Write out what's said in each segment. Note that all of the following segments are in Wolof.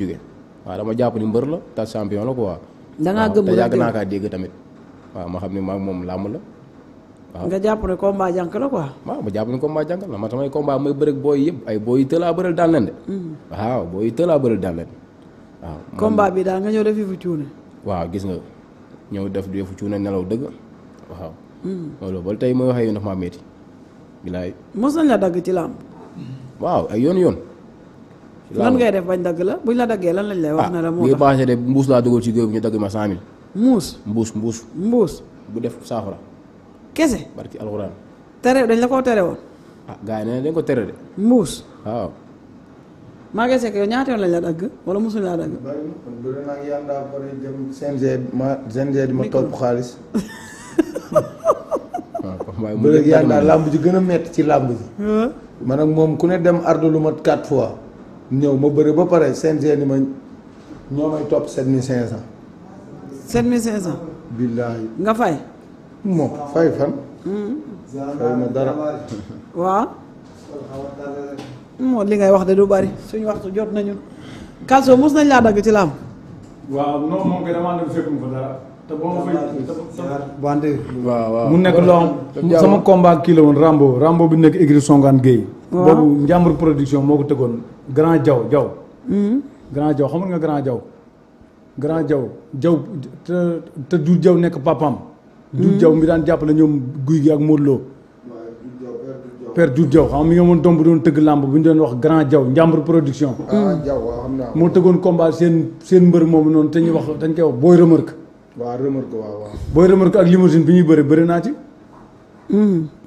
jóge waaw dama jàpp ni mbër la te champion la quoi. da ngaa gëm te yàgg naa kaa dégg tamit waaw ma xam ni maag moom làmb la waaw. nga jàpp ne combat jànk la quoi. waaw ma jàpp ni combat jànk la man samay combat may bëreeg booy yëpp ay booy yu tëlaa bëreel daan leen de. waaw booy yu tëlaa bëreel daan leen waaw. combat bi daal nga ñëw def fi cuune. waaw gis nga ñëw def defu cuune nelaw dëgg waaw. loolu ba tey mooy waxee yow ndax maa métti. bilaay mos nañ la dagg ci làmb. waaw ay yoon. lan ngay def bañ dagg la buñ la daggee lan lañ lay wax ne la moo tax tax passé de mbuus laa dugal ci géew bi ñu dagg ma 100 000. mbuus. bu def saafara. kese. barki alxuraan. tere dañ la koo tere woon. gars yi nee dañ ko tere de. mbuus. waaw. maa ngi seq yow ñaata yoon lañ la dagg wala mosuñ laa dagg. bari na kon bëri naa yàlla daa bari dem CNG di ma topp xaalis. waaw bëri yàlla daa làmb ji gën a metti ci làmb ji. man ak moom ku ne dem ardo lu mat 4 fois. ñëw ma bëri ba pare CNG ni ma ñoo may topp 7500. 7500. billaahi. nga fay. moom fay fan. fay ma dara. waaw. moo li ngay wax de du bari suñu waxtu jot nañu. Kalso mos nañ laa dagg ci làmb. waaw non moom kay damaa dem fekkum fa dara te boo ma fay. bande. waaw mu nekk loo xam sama combat kii la woon Rambo bi nekk écurie Songane Gueye. waaw boobu Njàmbur production moo ko tëggoon Grand Diaw Grand Diaw xam nga Grand Diaw te du Diaw nekk papam du Diaw mi daan jàppale ñoom guy gi ak Modou Lo. Père Doudou Diaw xam nga mi nga moon doom bu doon tëgg làmb bu ñu doon wax Grand Diaw Njàmbur production. Diaw waaw xam naa. moo tëggoon combat seen mbër moomu noonu te ñuy wax dañ koy wax booy remarque. waaw remarque waaw. booy remarque ak limousine bi ñuy bëri naa ci.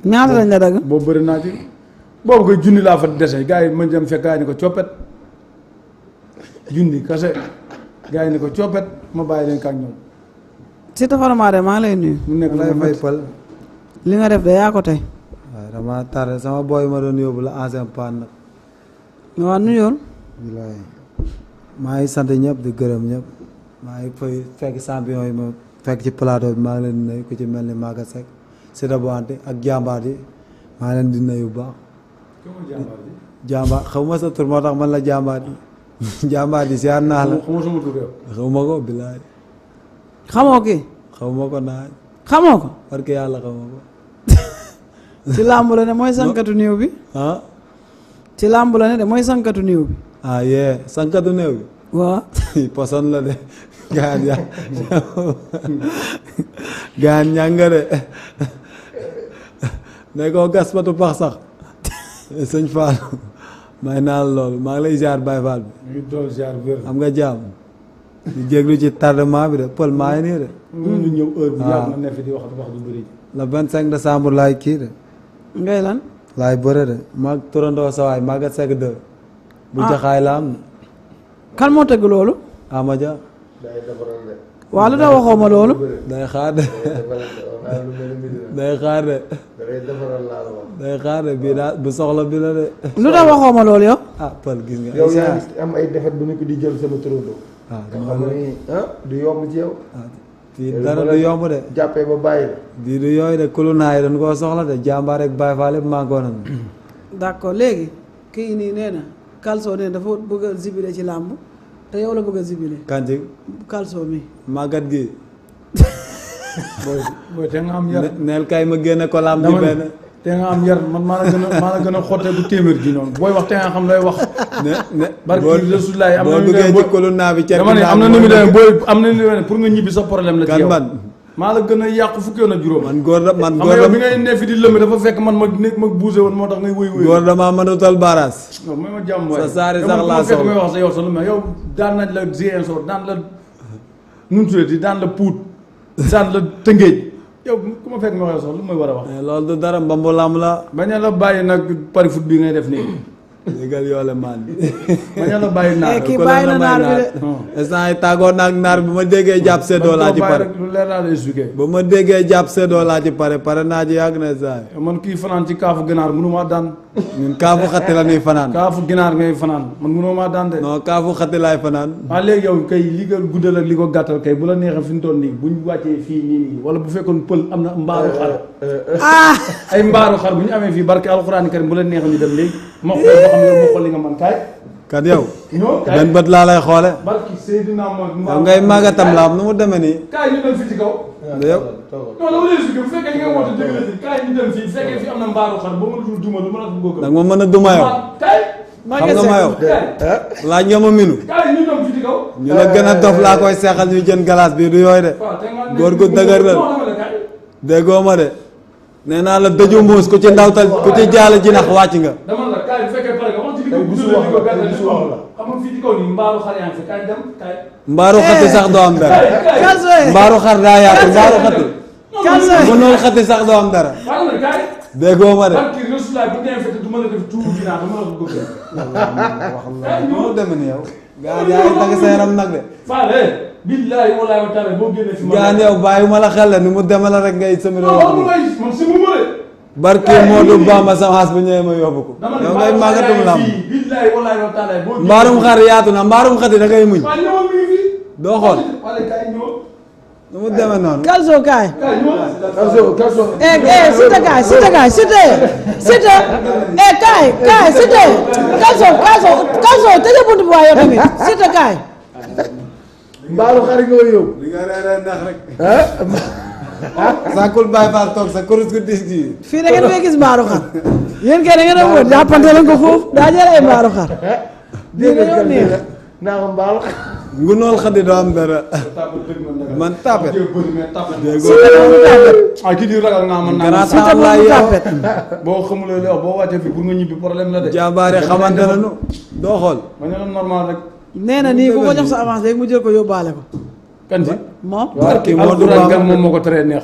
ñaata lañ la dagg. boobu bëri naa ci boobu koy junni laa fa dese gars yi ma dem fekk gars yi ni ko coppet junni kase gars yi ni ko coppet ma bàyyi leen kañ ñoom. si tafaramaare maa ngi lay nuyu. mu nekk lay fay pël. li nga def de yaa ko tey. waaw dama tardé sama boy ma doon yóbbu la ancien pan nag. waaw nuyoon. bilaay maa ngi sant ñëpp di gërëm ñëpp maa ngi fay fekk champion yi ma fekk ci plateau bi maa ngi leen di nuyu ku ci mel ni Maga Seck Sida Boante ak jàmbaar yi maa ngi leen di nuyu bu baax. jàmbaar xaw ma sa tur moo tax man la jàmbaar yi jàmbaar yi siyaar naa la. xaw ma ko bilaay. xamoo kii. xaw ma ko naaj. xamoo ko. parce que yàlla xaw ma ko. ci làmb la ne mooy sankatu néew bi. ah. ci làmb la ne de mooy sankatu néew bi. ah yee sankatu néew bi. waaw. poson la de gaan ya gaan ñanga de ne ko gas patu pax sax sëñ Fall may naan loolu maa ngi lay ziar Baye Fall bi am nga jàmm di jéglu ci tardement bi de pël maa ngi nii de ñu ñëw heure bu yàgg ma ne fi di wax du bëri. le 25 décembre laay kii de ngay lan. laay bëre de maag turandoo sawaay maaga segg de bu jaxaay la am kan moo tëgg loolu. Amadia. waaw lu tax waxoo ma loolu. day xaar de day xaar de day xaar de bii daal bu soxla bi la de. lu tax waxoo ma loolu yow. ah pël gis nga. yow yaa ngi am ay defet bu ñu ko di jël sama turandoo. ah xam nga ni du yomb ci yow. fii dara du yomb de. jàppee ba bàyyi la. bii du yooyu de kulunaay dañ koo soxla de jàmbaar rek Baye Fall yëpp maa ngi ko woon. d'accord léegi kii nii nee na Kalso nee na dafa bëgg a zibile ci làmb te yow la bëgg a zibile. kanji Kalso mi. màggat gi. booy te nga am yar neel kay ma génne ko làmb ji benn. te nga am yar man maa la gën a xottee bu téeméer ji noonu booy wax te nga xam lay wax. ne barki Rasulaay am na boo duggee ci kulunaa bi. dama ne am na nu mu demee booy am na nu mu demee pour nga ñibbi sa problème la ci yow. kan man maa la gën a yàqu fukki yoon ak juróom. man góor da man xam góor nga da yow bi ngay ne fi di lëmb dafa fekk man ma nekk ma bougé woon moo tax ngay wéy wéy. góor damaa mënutal baaraas. non may ma jàmm waay sa saari sax yow laa man soxla may wax sa yow sa lu mel yow daan nañ la Ziguinchor daan la nu mu tuddati daan la Pout daan la Tëngéej yow ku ma fekk ma wax sax lu may war a wax. loolu du dara mbambu lam la. bañ a la bàyyi nag pari foot bi ngay def nii. légal yoole maan bi. bañ a la bàyyi naar. kii bàyyi na naar bi de. instant yi tàggoo naag naar bi ma déggee jàpp seddoo laa ci pare. lu leer laa lay expliqué. ba ma déggee jàpp seddoo laa ci pare naa ci yàgg na saa yi. man kii fanaan ci kaafu ginaar mënu maa daan. ñun kaafu xatti la ñuy fanaan. kaafu ginaar ngay fanaan man mënoo maa daan de. non kaafu xatti laay fanaan. léegi yow kay li ko guddal ak li ko gàttal kay bu la neexee fi mu toll nii buñ wàccee fii nii wala bu fekkoon pël am na mbaaru xar. ay mbaaru xar bu ñu amee fii barke alxuraan karim bu la neexee ñu dem léegi. ma xool ba xam ne ma xool li nga man kaay. kat yow. ñoo benn bët laa lay xoole. barki Seydina Mohamed. yow ngay màggatam la am nu mu demee nii. kaay ñu dem fii ci kaw. yow. non dama lay expliqué bu fekkee nga woote dëgg la si kaay ñu dem fii bu fekkee fi am na mbaaru xar ba mënatul duma lu mën a bëgg. da nga ma mën a duma yow. kaay. xam nga ma yow. laaj nga ma minu. kaay ñu dem fii ci kaw. ñu la gën a dof laa koy seexal ñu jën galaas bii du yooyu de. góor gu dëgër la déggoo ma de. nee naa la dëju muus ku ci ndawtal ku ci jaale jinax wàcc nga. dama la kaay bu fekkee pare nga wax ci digg bisu wax la bisu wax la xam nga fii ci kaw nii mbaaru xar yaa ngi fi kaay dem kaay. mbaaru xati sax doo am dara. Kalso mbaaru xar daa yaatu mbaaru xati. Kalso mënul xati sax doo am dara. waaw nag kaay. déggoo ma de. barki Rasulullah bu dee fekk du mën a def tuuru ginnaaw dama la ko bëgg. nu mu demee ni yow. gaa yaa ngi tagg sa yaram nag de. Faale. billahi wallahi wa taala boo génnee fi ma. gaa yow bàyyi ma la xel la ni mu demee la rek ngay sëmi. man si mu mëne. barke Modou Bamba sama xaas bu ñëwee ma yóbbu ko. yow ngay màggatum lam. billahi wallahi wa taala boo génnee. mbaarum xar yaatu na mbaarum xati da ngay muñ. waaw ñëwal mi ngi fi. doo xool. wala kaay ñëwal. nu mu demee noonu. Kalso kaay. kaay ñëwal. Kalso. Siteu kaay Siteu kaay Siteu kaay Siteu Kalso tëjee buntu bi waaye yow tamit Siteu kaay. mbaaru xari nga yóbbu. li nga reeree ndax rek. Sakul Baye Fall toog sa kurus gu dis gi. fii da ngeen fay gis mbaaru xar yéen kay da ngeen a wër jàppante leen ko foofu daa jël ay mbaaru xar. dégg nga yow neex. naa ko mbaaru xar. ngunool xadi doo am dara. man tapet. ah kii di ragal nga man naa. gannaaw Siteu taxaw laa moom yow. tàppet. boo xamulee li wax boo wàccee fii pour nga ñibbi problème la de. jàmbaare xamante nañu. doo xool. ma ne la normal rek. nee na nii ku ko jox sa avance léegi mu jël ko yóbbaale ko kan si. moom. barki Modou alxuraan gan Bamba moom moo ko teree neex.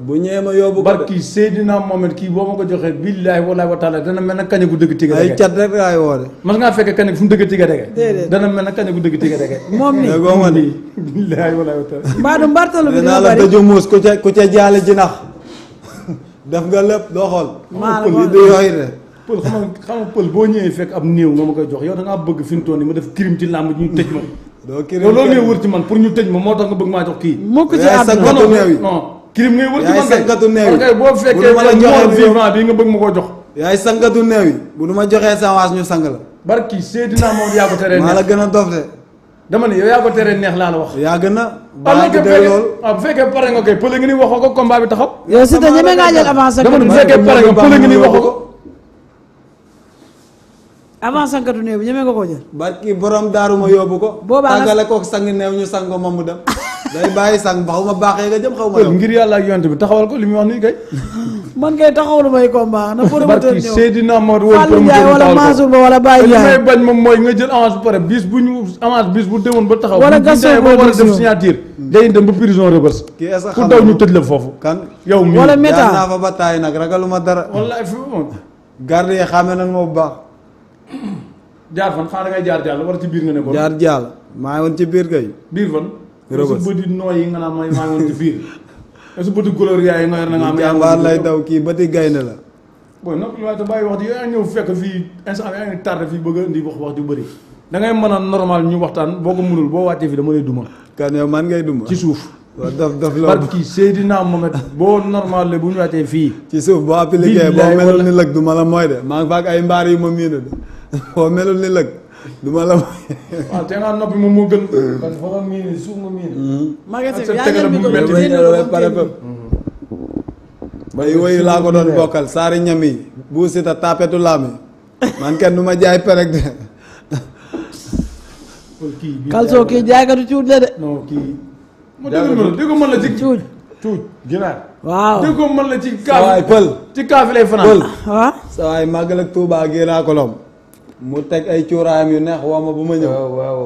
bu ñëwee ma yóbbu ko. barki Seydina Mohamed kii boo ma ko joxee billaahi wallaahi wa taala dana mel na kaña gu dëgg tiga ay dege. cat rek laay woote. mas ngaa fekk kaña fu mu dëgg tiga dege. Déedéet. dana mel na kaña gu dëgg tiga dege. moom nii déggoo ma nii. billaahi wallaahi wa taala. mbaadu mbartalu bi nee dina naa la bari dëju muus ku ca jaale jinax def nga lépp doo xool. maanaam li du yooyu de. pël xam nga pël boo ñëwee fekk ab néew nga ma koy jox yow da ngaa bëgg fi mu toll nii ma def crime ci làmb ñu tëj ma. doo kii yow loolu ngay wër ci man pour ñu tëj ma moo tax nga bëgg maa jox kii. mukk ci yaay àdduna saggatu néew yi. non crime ngay wër ci yaay man kay. saggatu néew yi. parce que boo fekkee bu ma la joxee mort vivant bi nga bëgg ma koo jox. yaay sangatu néew yi bu nu ma joxee sa waas ñu sang la. barki Seydina moom yaa ko teree maa la neex. gën a dof de. dama ne yow yaa ko teree neex laa la wax. yaa gën a. ah baa ngi dégg lool. bu fekkee pare nga koy pële nga ni waxoo ko combat bi taxaw. yow Siteu ñeme ngaa jël avance dama ne bu fekkee pare nga pële nga ni waxoo ko. avance sankatu néew bi ñeme nga koo jël. barki borom daaru ma yóbbu ko. boobaa nag tàggale kook sang néew ñu sang ko ma mu dem. day bàyyi sang ba xaw ma baaxee nga jëm xaw ma pël yow. ngir yàlla ak yonent bi taxawal ko li muy wax nii kay. man kay taxawlu may combat na promoteur barki ñëw Seydina Mohamed wala Fallou Ndiaye wala Mansour Ba wala Baye li may Ndiaye bañ moom mooy nga jël avance bu pare bis bu ñu avance bis bu demoon ba taxaw. Wala bu Gaston demee ba war a def production. signature. day dem ba prison reverse. kii est-ce que ku xam daw nga ñu tëj la foofu. kan. yow mii wala méta jaar naa fa ba taay nag ragaluma dara. wallaay fi moom. garde yi xàmme nañ ma bu baax. jaar fan xanaa da ngay jaar jàll war ci biir nga ne ko. jaar jàll maa ngi woon ci biir kay. biir fan. Rëbës. su bëti nooy yi nga naan maa ngi woon ci biir. su bëti couleur yaay nga yor na nga am. jàmbaar lay daw kii bëti gaynde la. bon nag li waaye te bàyyi wax ji yaa ñëw fekk fii instant yaa ngi tardé fii bëgg a indi wax ju bëri. da ngay mën a normal ñu waxtaan boo ko mënul boo wàccee fii dama lay duma. kan yow man ngay duma. ci suuf. waaw dof loolu. barki Seydina Mohamed boo normal le bu ñu wàccee fii. ci suuf boo appliqué boo Billaay melul wala- ni lëg du ma la mooy de maa ngi faak ay mbaar yu ma miina de boo melul ni lëg du ma la mooy. waaw te nga noppi moom moo gën. parce que fa nga miin suuf nga miin. magasin sa yaa tegale jël bu micro bi metti. génne ko ba mu pare génn. bay woyu laa ko doon bokkal saari ñam yi bu sita tapetu laam yi man kenn du ma jaay perek de. kii bii Kalso kii jaaykatu cuuj la de non kii. ma dégg mën la ci. cuuj tuuj ginaar. waaw dégg ko mën la ci sawaay kaaf. pël ci kaaf lay fanaan. pël waaw sawaay màggal ak Tuubaa génnaa kolom mu teg ay cuuraayam yu neex woo ma bu ma ñëw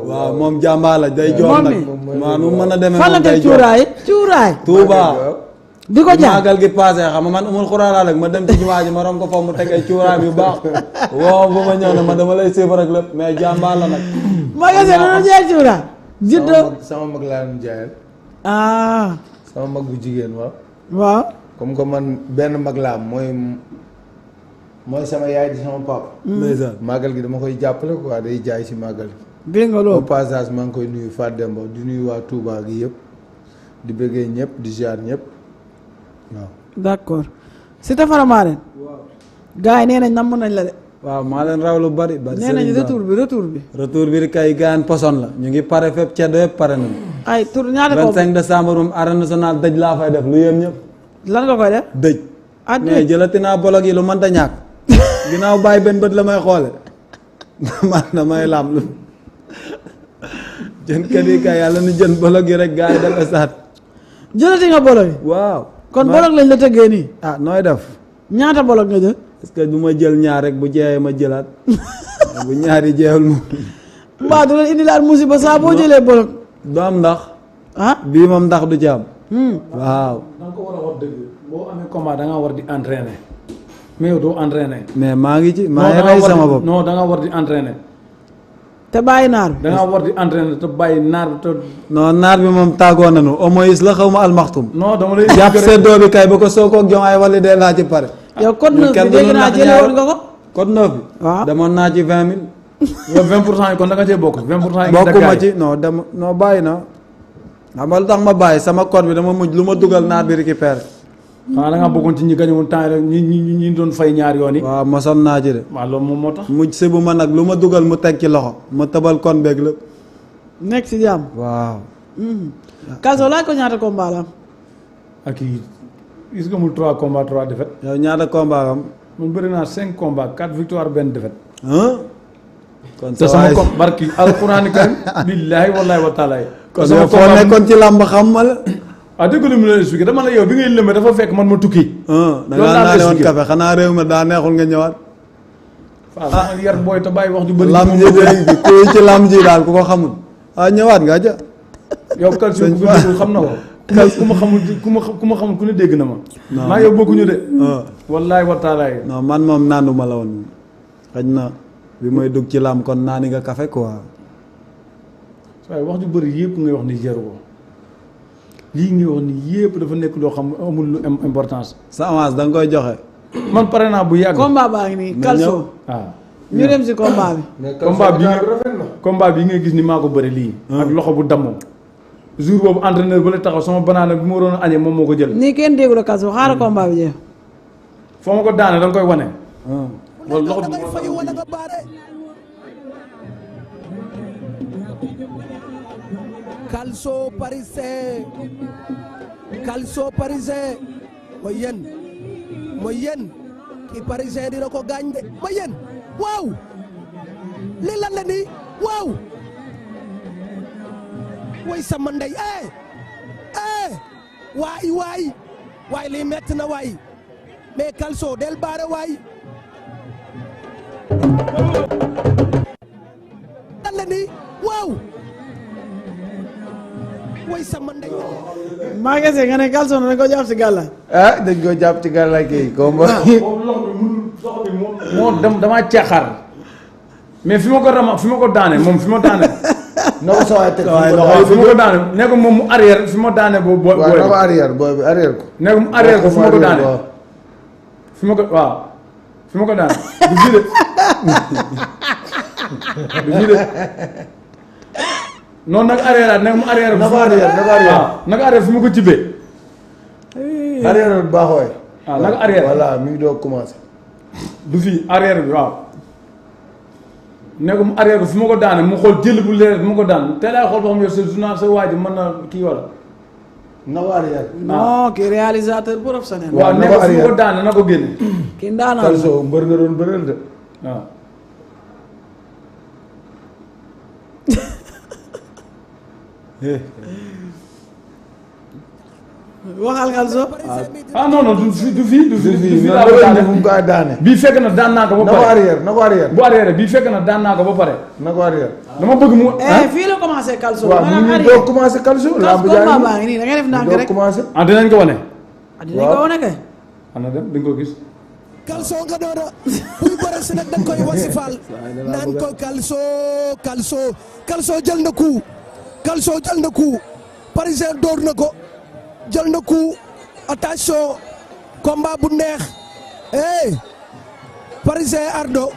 waaw moom jàmbaar la day jox Moom nag mi. maa nu mën a demee fan la moom day teg jox cuuraay cuuraay Tuubaa di ko jaar màggal gi passé xam nga man umul xuraanaa rek ma dem ci jumaa ji ma rom ko foofu mu teg ay cuuraayam yu baax woo bu ma ñëw ne ma dama lay suivre rek lépp mais jàmbaar la nag magasin dana jaay cuuraay jiddo sama mag laa doon jaayal. ah sama mag bu jigéen waaw. waaw comme que man benn mag laa am mooy sama yaay di sama papa. ndeysaan màggal gi dama koy jàppale quoi day jaay si màggal gi. dégg nga au loolu passage maa ngi koy nuyu Fat Demba di nuyu waa Touba gi yëpp di bëggee ñëpp di ziar ñëpp waaw. d'accord Siteu Faramareen gars yi nee nañ namm nañ la de waaw maa leen raw lu bari. bari nee nañu retour bi. retour bi kay gaan poson la ñu ngi pare fépp ceddo yëpp pare nañu. ay tour ñaata ko 25 décembre moom arène nationale dëj laa fay def lu yéem ñëpp. lan nga koy def. dëj. ah mais jëlati naa bolog yi lu mënta ñàkk. ginnaaw bàyyi benn bët la may xoole man damay laam lu jën kat yi kay yàlla nu jën bolog yi rek gars yi def esaat. jëlati nga bolog yi. waaw. kon bolog lañ la tëggee nii. ah nooy def. ñaata bolog nga jël. est-ce que du ma jël ñaar rek bu jeexee ma jëlaat bu ñaari jeexul moom. mbaa du leen indilaat musiba saa boo jëlee bolog. du am ndax. ah bii moom ndax du ci am. waaw. da nga ko war a wax dëgg boo amee combat da nga war di entraîner mais yow doo entraîner. mais maa ngi ci maa ngi rey sama bopp. non da nga war di entraîner. te bàyyi naar bi. da nga war di entraîner te bàyyi naar bi te. non naar bi moom tàggoo nañu au moins la xaw ma almaxtum. non dama lay. jàpp seddoo bi kay ba ko soo ko joŋaay wala dee laa ci pare. yow code 9 bi dégg naa jëlee woon nga ko. code 9 bi. waaw demoon naa ci 20 000. yow 20% yi kon da nga cee bokk 20% yi. bokkuma ci non dem non bàyyi na. xam nga lu tax ma bàyyi sama code bi dama mujj lu ma dugal naar bi récupéré. xanaa da ngaa bokkoon ci ñi gañe woon temps rek ñi doon fay ñaar yoon yi. waaw mosoon naa ci de. waaw loolu moom moo tax. mujj si bu ma nag lu ma dugal mu teg ci loxo ma tëbal kon beeg lépp. nekk si jàmm. waaw. Kalso laaj ko ñaata combat la am. ak kii gis nga mu 3 combats 3 défaites. yow ñaata combat am. man bëri naa 5 combats 4 victoires benn défaite. kon te sama com barki alxuraani karim billaahi wallaahi wa taala. kon yow foo nekkoon ci làmb xam ma la. ah dëgg lu mu leen expliqué dama la yow bi ngay lëmbe dafa fekk man ma tukki. da ngaa naane woon café xanaa réew mi daa neexul nga ñëwaat. waaw sama yar booy te bàyyi wax ju bëri. lamb ji de kuy ci lamb ji daal ku ko xamul. ah ñëwaat nga ja. yow Kalso ku ko déggul xam na ko. ku ma xamul ku ne dégg na ma. maa yow bokkuñu de. wallaahi wa taala. non man moom naanuma la woon xëy na bi may dugg ci lamb kon naani nga café quoi. waaye wax ju bëri yëpp ngay wax ni jaru ko lii ngay wax ni yëpp dafa nekk loo xam amul lu importance. sa avance da nga koy joxe. man pare naa bu yàgg. combat baa ngi nii Kalso. waaw ñu dem si combat bi. combat bi ngay gis ni maa ko bëri lii. ak loxo bu dammoo. jour boobu entraîneur ba la taxaw sama banaana bi ma waroon a añee moom moo ko jël. nii kenn déggu la Kalso xaaral combat bi jeex. foo ma ko daane da nga koy wane. loolu loxo bi Kalso parisien Kalso parisien mooy yéen ki parisien dina ko gaañ de mooy yéen waaw lii lan la nii waaw way sama ndey waay lii metti na waay mais Kalso del baare waay lan la nii waaw way sama ndey maa ngi nga ne Kalso na dañ ko jàpp si gàllaaj. ah dañ ko jàpp ci gàllaaj kay combat. moo damaa caaxaar mais fi ma ko daane moom fi ma daane. na ko sa waay teg fi ma ko daane ne ko moom mu arrière fi ma daane boobu. booy waaw na ko arrière booy bi arrière ko. ne ko mu arrière ko fi ma ko daane. fi ma ko waaw fi ma ko daane du fii de du fii de. noonu nag arrière nag mu arrière. naka arrière fi mu ko tibbee. arrière bi baaxooy. waaw naka arrière voilà mi ngi doog commencé. du fii arrière bi waaw. ne ko mu arrière ko fi ma ko daane mu xool jël bu leer bi ma ko daan te laay xool ba xam yow sa journal sa waa ji mën na kii wala. na ko arrière. non kii réalisateur professionnel. waaw ne ko fi ma ko daane na ko génne. kii ndaanaan Kalso mbër nga doon bëreel de. waaw. waxal Kalso. ah non non du fii na ko indi fu mu koy daane. bii fekk na daan naa ko ba na ko pare arrière na ko arrière. bu arrière bii fekk na daan naa ko ba pare. na ko arrière. dama bëgg mu. fii la commencé Kalso. waaw mu ngi doog commencé Kalso. lamb jaa combat baa ngi nii da ngay def ndànk doog rek. commencé. ah dinañ ko wane. dinañ ko wane kay. ana dem di nga ko gis. Kalso nga doona buy bëre si nag dañ koy wasifal naan ko Kalso jël na coup Kalso jël na coup parisien door na ko jël na coup attention combat bu neex parisien ardo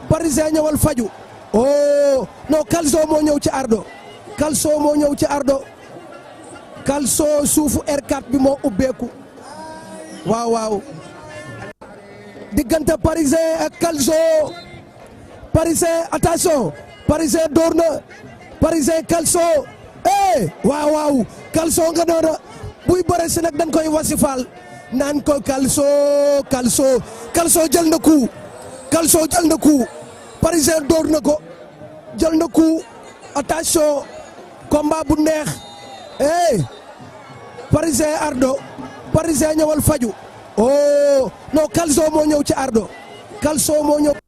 parisien ñëwal faju oh non Kalso moo ñëw ci ardo Kalso moo ñëw ci ardo Kalso suufu R4 bi moo ubbeeku waaw diggante parisien ak Kalso parisien attention parisien door na parisien Calcio waaw waaw Calcio nga doona buy bëre si nag dañ koy wasifal naan ko Calcio jël na coup Calcio jël na coup parisien door na ko jël na coup attention combat bu neex parisien Ardo parisien ñëwal faju non Calcio moo ñëw ci Ardo Calcio moo ñëw